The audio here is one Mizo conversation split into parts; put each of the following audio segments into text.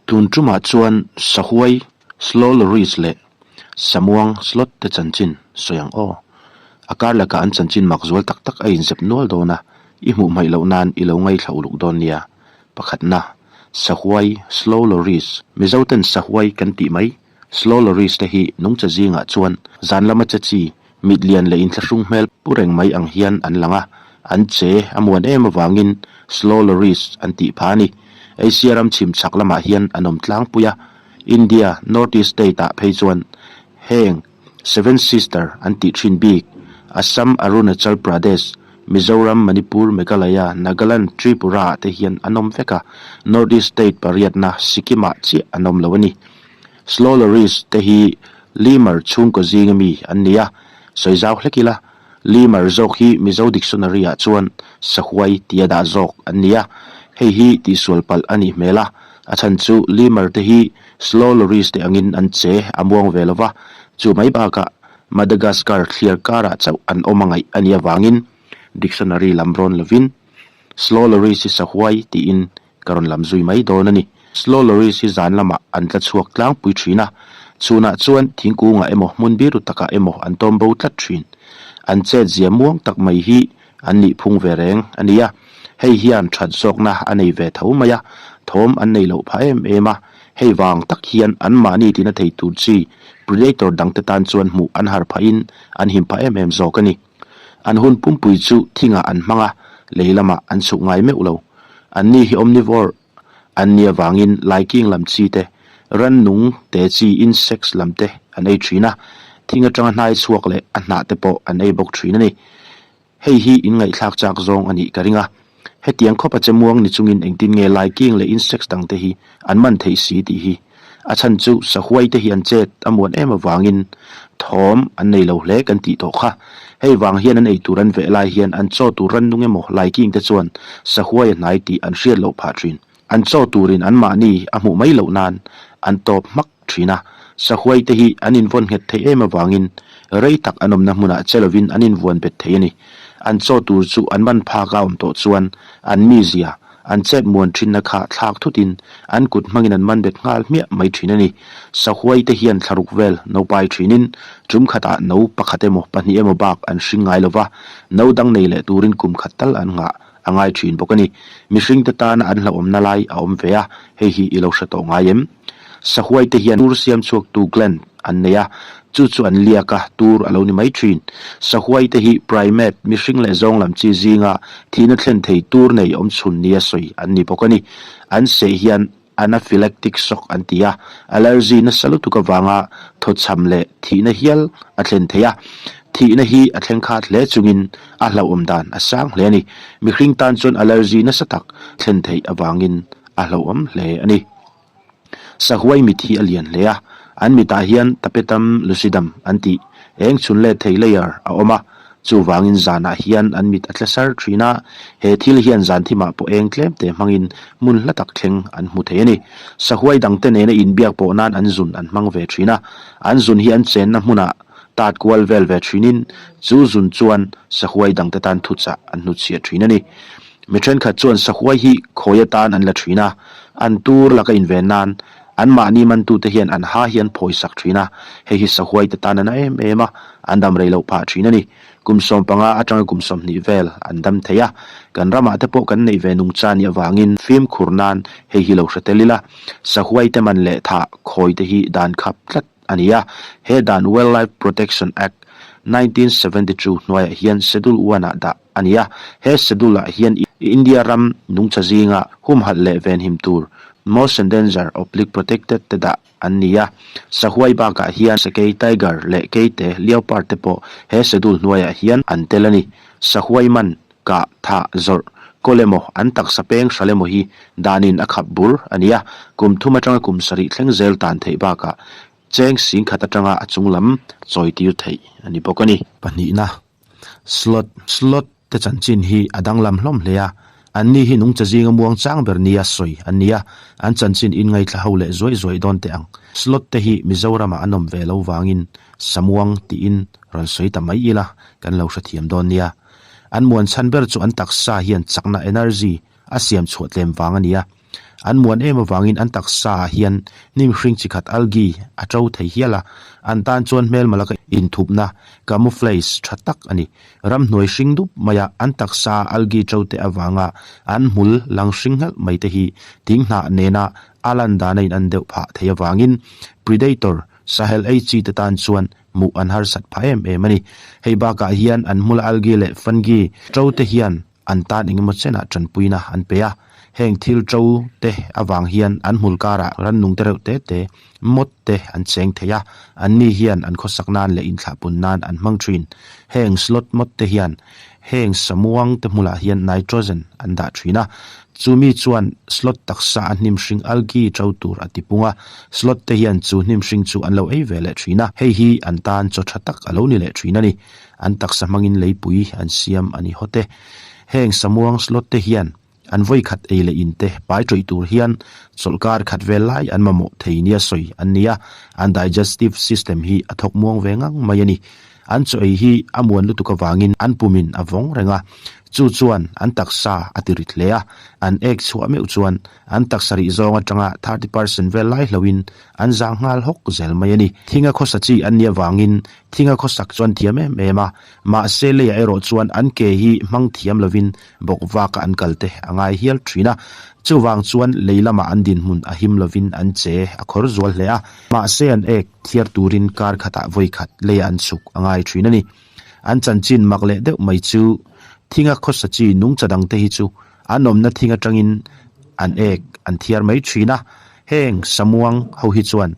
Tun tumah chuan Sahuai, Slow Loris leh Samuang Slot te chanchin sawi ang aw. A kar lakah an chanchin mak zual tak tak a inzep nual dawn a, i hmuh hmaih loh nan i lo ngaithla uluk dawn nia. Pakhatna, Sahuai, Slow Loris, Mizoten Sahuai kan tih mai Slow Loris te hi nungcha zingah chuan zan lama che chi, mit lian leh inthlahrung hmel pu reng mai ang hian an lang a, an che a muan em avangin Slow Loris an tih pha a ni. Asia ram chhim chhak lamah hian an awm tlangpui a, India North East state ah phei chuan heng Seven Sister an tih thin bik Assam, Arunachal Pradesh, Mizoram, Manipur, Meghalaya, Nagaland, Tripura ah te hian an awm vek a, North East state pariatna Sikkim ah chiah an awm lo a ni. Slow Loris te hi Lemur chhungkaw zinga mi an ni a, sawi zau hlek ila, Lemur zawk hi Mizo dictionary ah chuan Sahuai tia dah zawk an ni a, hei hi tihsual palh a nih hmel a, a chhan chu Lemur te hi Slow Loris te angin an che a muang ve lova, chu mai bakah Madagascar thliar karah chauh an awm a ngaih a nih avangin dictionary lam rawn lovin Slow Loris hi Sahuai tiin ka rawn lam zui mai dawn a ni. Slow Loris hi zan lamah an tla chhuak tlangpui thin a, chhunah chuan thingkungah emaw hmun biru takah emaw an tawm bo tlat thin. An chet zia muang tak mai hi an nih phung ve reng a ni a, hei hian that zawkna a nei ve tho mai a, thawm an nei loh phah em em a, hei vang tak hian anmahni tina thei tur chi predator dangte tan chuan hmuh an har phahin an him phah em em zawk a ni. An hun pumpui chu thingah an hmang a, lei lamah an chhuk ngai meuh lo. Anni hi omnivore an nih avangin laiking lam chi te, rannung te chi insects lam te an ei thin a, thing atanga hnai chhuak leh a hnah te pawh an ei bawk thin a ni. Hei hi inngaihthlak chak zawng a nih ka ring a. Hetiang khawp a che muang ni chungin engtin nge laiking leh insects dang te hi an man theih si tih hi. A chhan chu sahuai te hi an chet a muan em avangin thawm an nei lo hle kan tih tawh kha. Hei vang hian an ei tur an veh lai hian an chaw tur rannung emaw laiking te chuan sahuai a hnai tih an hriat loh phah thin. An chaw turin anmahni a hmuh mai loh nan an tawp hmak thin a. Sahuai te hi an invawn nghet theih em avangin rei tak an awmna hmunah che lovin an invuan bet thei a ni. An chaw tur chu an man phak a awm tawh chuan an mizia An chet muan thinna kha thlak thutin an kut hmangin an man bet nghal hmiah mai thin a ni. Sahuai te hian thlaruk vel no pai thinin tum khatah no pakhat emaw pahnih emaw bak an hring ngai lova, no dang nei leh turin kum khat tal an nghah a ngai thin bawk a ni. Mihring te tana an hlauhawmna lai a awm ve a, hei hi i lo hre tawh ngai em? Sahuai te hian tur siam chhuaktu gland an nei a, chu chu an liak a, tur a lo ni mai thin. Sahuai te hi primate, mihring leh zawng lam chi zinga thihna thlen thei tur nei awm chhun nia sawi an ni bawk a ni. An seh hian anaphylactic shock an ti a, allergy nasa lutuk avanga thawchham leh thihna hial a thlen thei a. Thihna hi a thleng khat hle chungin a hlauhawm dan a sang hle a ni. Mihring tan chuan allergy nasa tak thlen theih avangin a hlauhawm hle a ni. Sahuai mit hi a lian hle a, an mitah hian tapetum lucidum an tih eng chhun let thei layer a awm a, chuvangin zanah hian an mit a tle sar thin a, he thil hian zan thimah pawh eng tlem te hmangin hmun hla tak thleng an hmu thei a ni. Sahuai dangte nena inbiak pawh nan an zun an hmang ve thin a, an zun hi an chenna hmunah tat kual vel ve thinin chu zun chuan sahuai dangte tan thuchah an hnutchhiah thin a ni. Mi thenkhat chuan sahuai hi khawi atan an la thin a, an tur laka inven nan anmahni mantute hian an ha hi an phawi sak thin a, hei hi sahuai te tan a na em em a, an dam rei loh phah thin a ni. Kum 15 atanga kum 20 vel an dam thei a, kan ramah te pawh kan neih ve nungcha nih avangin fimkhur nan hei hi lo hre tel ila, sahuai te man leh thah khawi te hi dan khap tlat a ni a, he dan Wildlife Protection Act, 1972 hnuaiah hian Schedule I ah dah a ni a, he schedule ah hian India ram nungcha zinga humhalh leh venhim tur Most Endangered Oblique Protected te dah an ni a, sahuai bakah hian sakei, tiger, leh keite, leopard, te pawh he schedule hnuaiah hian an tel a ni. Sahuai man, kah, thah, zawrh, kawl emaw, an taksa peng hral emaw hi danin a khap bur a ni a, kum thum atanga kum sarih thleng zel tan theih bakah cheng sing khat atanga a chung lam chawi tir theih a ni bawk a ni. Pahnihna, Slot, Slot, te chanchin hi a danglam hlawm hle a, anni hi nungcha zinga muang chang ber nia sawi an ni a, an chanchin inngaithla ho leh zuai zuai dawn teh ang. Slot te hi Mizoramah an awm ve lo vangin Samuang tiin rawn sawi ta mai ila kan lo hrethiam dawn nia. An muan chhan ber chu an taksa hian chakna, energy, a siam chhuah tlem vang a ni a. An muan em avangin an taksaah hian hnim hring chi khat algae a to thei hial a, an tan chuan hmelma laka inthupna, camouflage, tha tak a ni. Ramhnuai hring dup maia an taksa algae to te avanga an hmul lang hring nghalh mai te hi thinghnah nena a lan dan a in an deuh phah thei avangin predator sahel ei chi te tan chuan hmuh an harsat phah em em a ni. Hei bakah hian an hmula algae leh fungi to te hian an tan engemaw chenah tanpuina an pe a, heng thil to te avang hian an hmul karah rannung te reuh te te, mawt te an cheng thei a, anni hian an khawsak nan leh inthlahpun nan an hmang thin. Heng slot mawt te hian heng samuang te hmulah hian nitrogen an dah thin a, chumi chuan slot taksa a hnim hring algae to tur a tipung a, slot te hian chu hnim hring chu an lo ei ve leh thin a, hei hi an tan chaw tha tak a lo ni leh thin a ni. An taksa hmangin leipui an siam a ni hawt e. Heng samuang slot te hian an vawi khat ei leh in te pai tawih tur hian chawlhkar khat vel lai an mamawh thei nia sawi an ni a, an digestive system hi a thawk muang ve ngang mai a ni. An chaw ei hi a muan lutuk avangin an pumin a vawng reng a, chu chuan an taksa a ti rit hle a, an ek chhuah meuh chuan an taksa rih zawng atanga 30% vel lai hlohin an zang nghal hawk zel mai a ni. Thinga khawsa chi an nih avangin Thinga khawsak chuan thiam em em a, mahse leiah erawh chuan an ke hi hmang thiam lovin bawk vaka an kal te a ngai hial thin a. Chuvang chuan lei lamah an dinhmun a him lovin an che a khawr zual hle a, mahse an ek thiar turin kar khatah vawi khat leiah an chhuk a ngai thin a ni. An chanchin mak leh deuh mai chu thinga khawsa chi nungcha dangte hi chu an awmna thing atangin an ek an thiar mai thin a, heng samuang ho hi chuan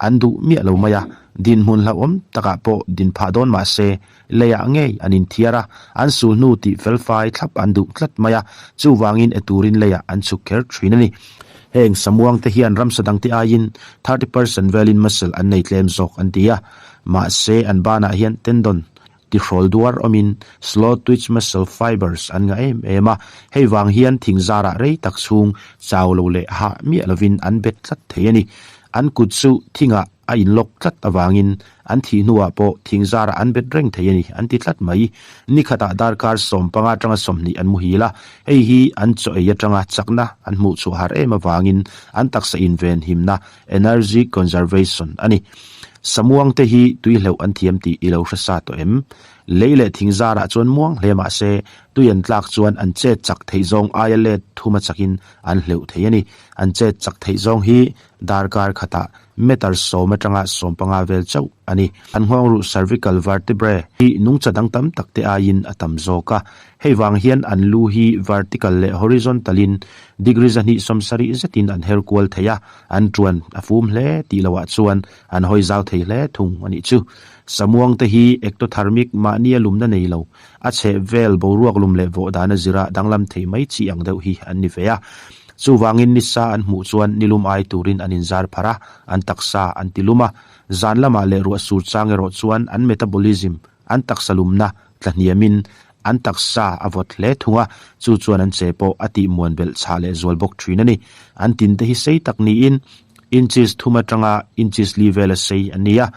an duh miah lo mai a, dinhmun hlauhawm takah pawh din phah dawn mah se leiah ngei an inthiar a, an sul hnu tih felfai thlap an duh tlat mai a, chuvangin e turin leiah an chhuk kher thin a ni. Heng samuang te hian ramsa dangte aiin 30% velin muscle an nei tlem zawk an ti a, mahse an banah hian tendon Tihrawl duar awmin slow twitch muscle fibers an ngah em em a, hei vang hian thing zarah rei tak chhung chau lo leh hah miah lovin an bet tlat thei a ni. An kut chu thingah a inlock tlat avangin an thih hnuah pawh thing zarah an bet reng thei a ni an ti tlat mai. Ni khatah darkar 15 atanga 20 an muhil a, hei hi an chaw ei atanga chakna an hmuh chhuah har em avangin an taksa invenhimna Energy conservation a ni. Samuang te hi tui hleuh an thiam tih i lo hre sa tawh em? Lei leh thing zarah chuan muang hle mah se, tui an tlak chuan an chet chak theih zawng aia let thuma chakin an hleuh thei a ni. An chet chak theih zawng hi darkar khatah meter 10 atanga 15 vel chauh a ni. An nghawng ruh cervical vertebrae hi nungcha dang tam tak te aiin a tam zawk a. Hei vang hian an lu hi vertical leh horizontal in degree 270 zetin an her kual thei a. An tuan a fum hle tih loah chuan an hawi zau thei hle thung a nih chu. Samuang te hi ectothermic mahnia lumna nei lo, a chheh vel boruak lum leh vawh dan a zira danglam thei mai chi ang deuh hi an ni ve a. Chuvangin nisa an hmuh chuan nilum ai turin an inzar pharh a, an taksa an ti lum a. Zan lamah leh ruah sur chang erawh chuan an metabolism, an taksa lumna, tla hniamin An taksa a vawt hle thung a, chu chuan an che pawh a tih muan belh chhah leh zual bawk thin a ni. An tinte hi sei tak niin inches thum atanga inches li vela sei an ni a,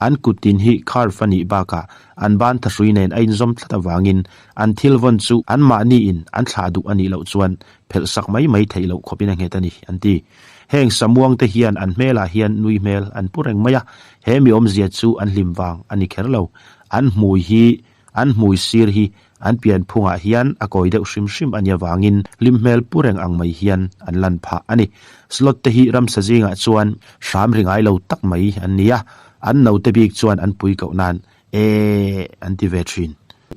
an kut tin hi curve a nih bakah an ban thahrui nen a inzawm tlat avangin an thil vawn chu anmahniin an thlah duh a nih loh chuan phelh sak mai mai theih loh khawpin a nghet a ni, an ti. Heng samuang te hian an hmelah hian nui hmel an pu reng mai a, he mi awmzia chu an hlim vang a ni kher lo. An hmui hi An hmui sir hi an pian phungah hian a kawi deuh hrim hrim a nia vangin hlim hmel pu reng ang mai hian an lan phah a ni. Slot te hi ramsa zingah chuan hram ri ngai lo tak mai an ni a, an naute bik chuan an pui koh nan Eeeeh an ti ve thin.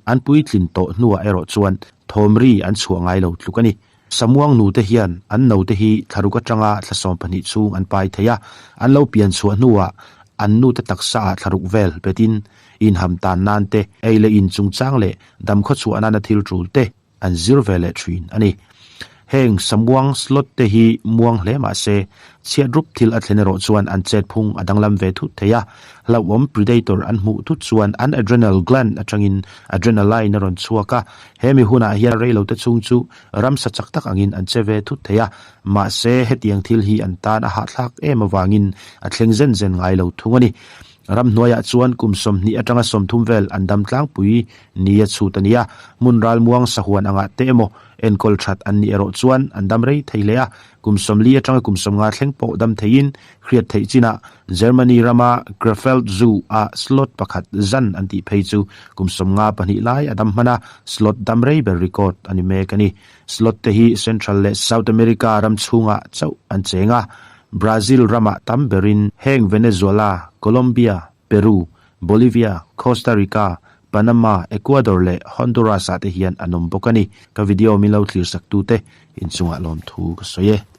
An puitlin tawh hnuah erawh chuan thawm ri an chhuah ngai lo tluk a ni. Samuang nute hian an naute hi thlaruk atanga thla 12 chhung an pai thei a, an lo pian chhuah hnuah an nute taksaah thlaruk vel betin inham tan nan te, ei leh in chungchang leh damkhaw chhuah nana thil tul te an zir ve leh thin a ni. Heng samuang slot te hi muang hle mah se, chhiat rup thil a thlen erawh chuan an chet phung a danglam ve thut thei a, hlauhawm predator an hmuh thut chuan an adrenal gland atangin adrenaline a rawn chhuak a, He mi hunah hian reilote chhung chu ramsa chak tak angin an che ve thut thei a, mahse hetiang thil hi an tan a hahthlak em avangin a thleng zen zen ngai lo thung a ni. Ramhnuaiah chuan kum 20 atanga 30 vel an dam tlangpui nia chhut a ni a, hmun ralmuang sahuan angah te emaw enkawl that an nih erawh chuan an dam rei thei hle a, kum 40 atanga kum 50 thleng pawh dam theiin hriat theih chinah Germany rama Krefeld Zoo ah sloth pakhat zan an tih phei chu kum 52 lai a dam hman a, sloth dam rei ber record a ni mek a ni. Sloth te hi Central leh South America ram chhungah chauh an cheng a, Brazil ramah tam berin heng Venezuela, Colombia, Peru, Bolivia, Costa Rica, Panama, Ecuador leh Honduras ah te hian an awm bawk a ni. Ka video min lo thlir sak tute inchungah lawmthu ka sawi e.